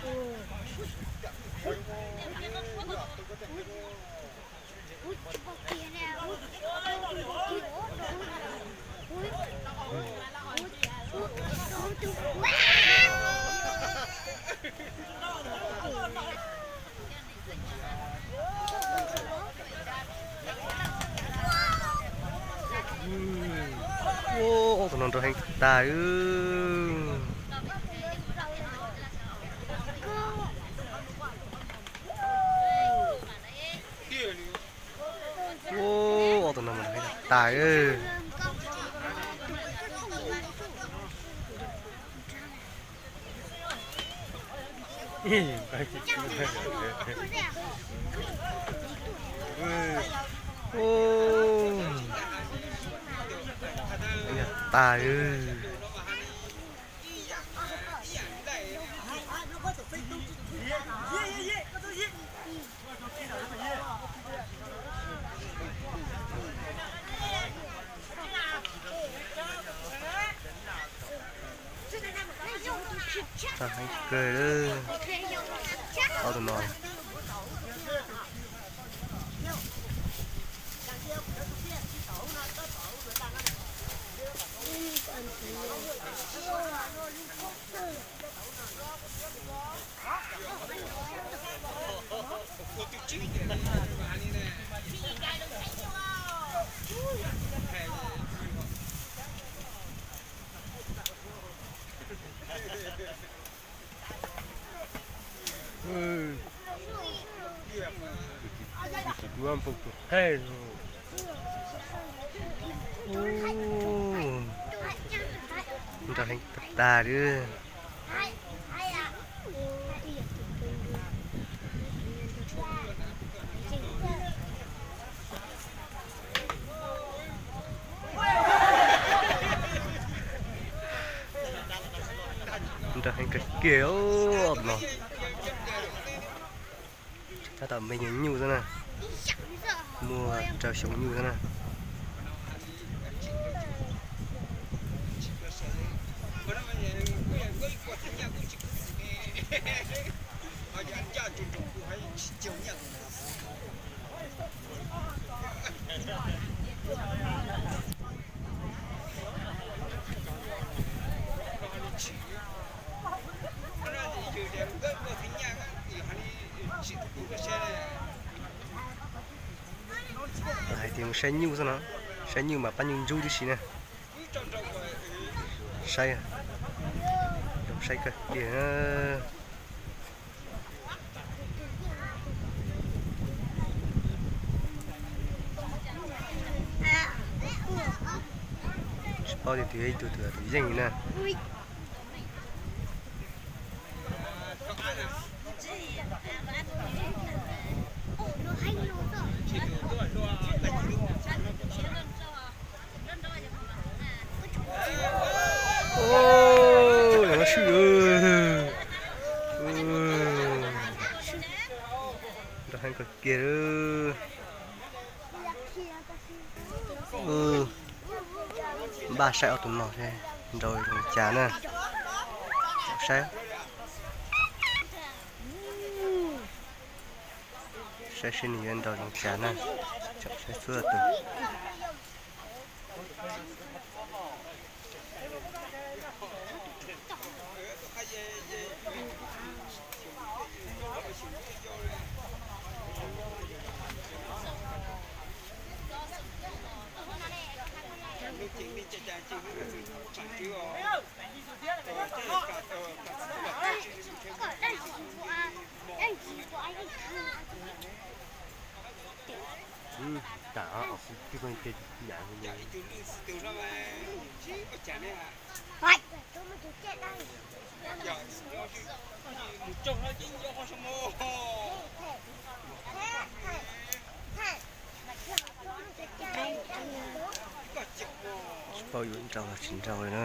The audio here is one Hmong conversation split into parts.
Ua, tus no nrau heev tag. Ua, tus no mas nrau heev tag. Tag. Tag heev kawg, ob tug no. Nrau heev tag tag li. Nrau heev kawg kiag no. Tab tom me nyuam nyuj xwb na. Muaj rau xyoo nyuj xwb na. Hais tias mus saib nyuj xwb no, saib nyuj mas pab nyuj ntsub tib si na. Saib, saib kawg tiag. Tsis paub tias twg ib tug twg tus yeej na. Ub, no swj. Nrau heev kawg kiag. Npaj saib ob tug no seb nrau zoo cas na. Saib, saib seb nws yuav nrau zoo cas na. Saib xub tus. Tsis paub yuav nrau los tsis nrau li na.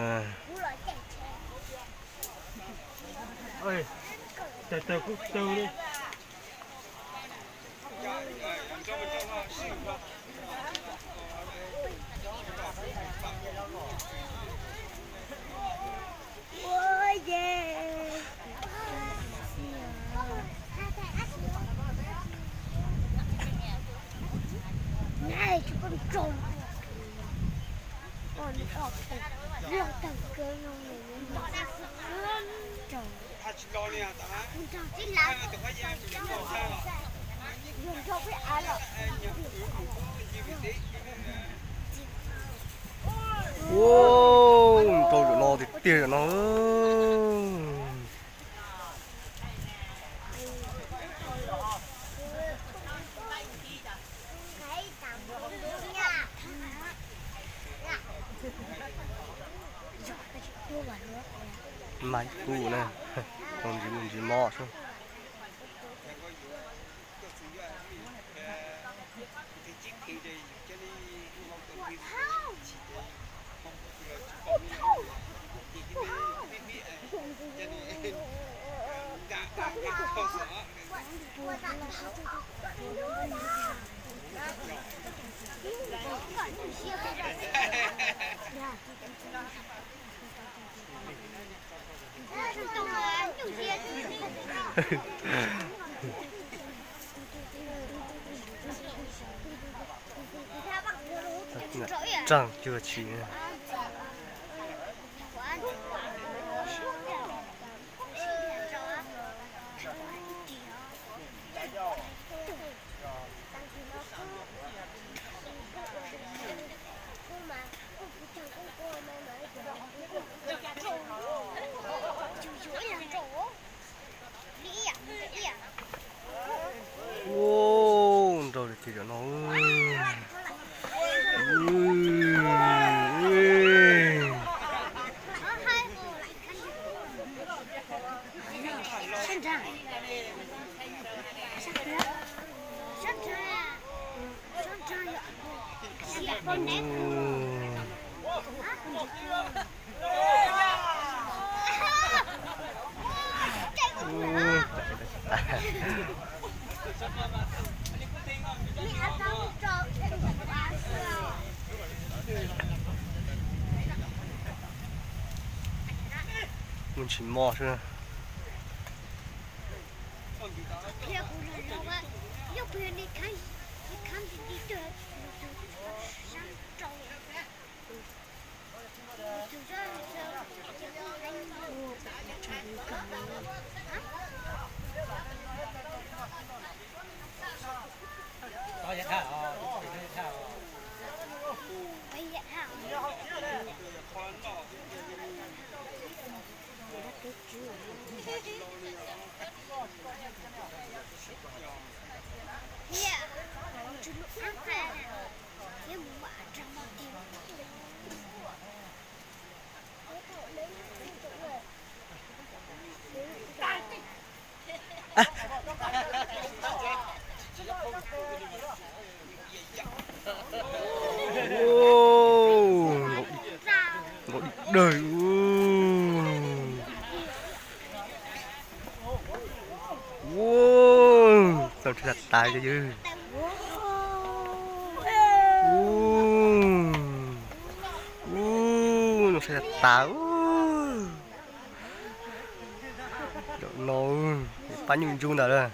Ua, nrau zaum no tiag tiag zaum no. Mas ib tug na, ntsis mus ntsis mos xwb. Raag cuag tshis. Ua, nrau li tiag zaum no. Mus ntsis mos xwb. Nkaus dim dawg. Ua, tau ntshe tas tas li yog. Ua, no saib tas tas. Zaum no pab nyuj ntsub ntawd lawm.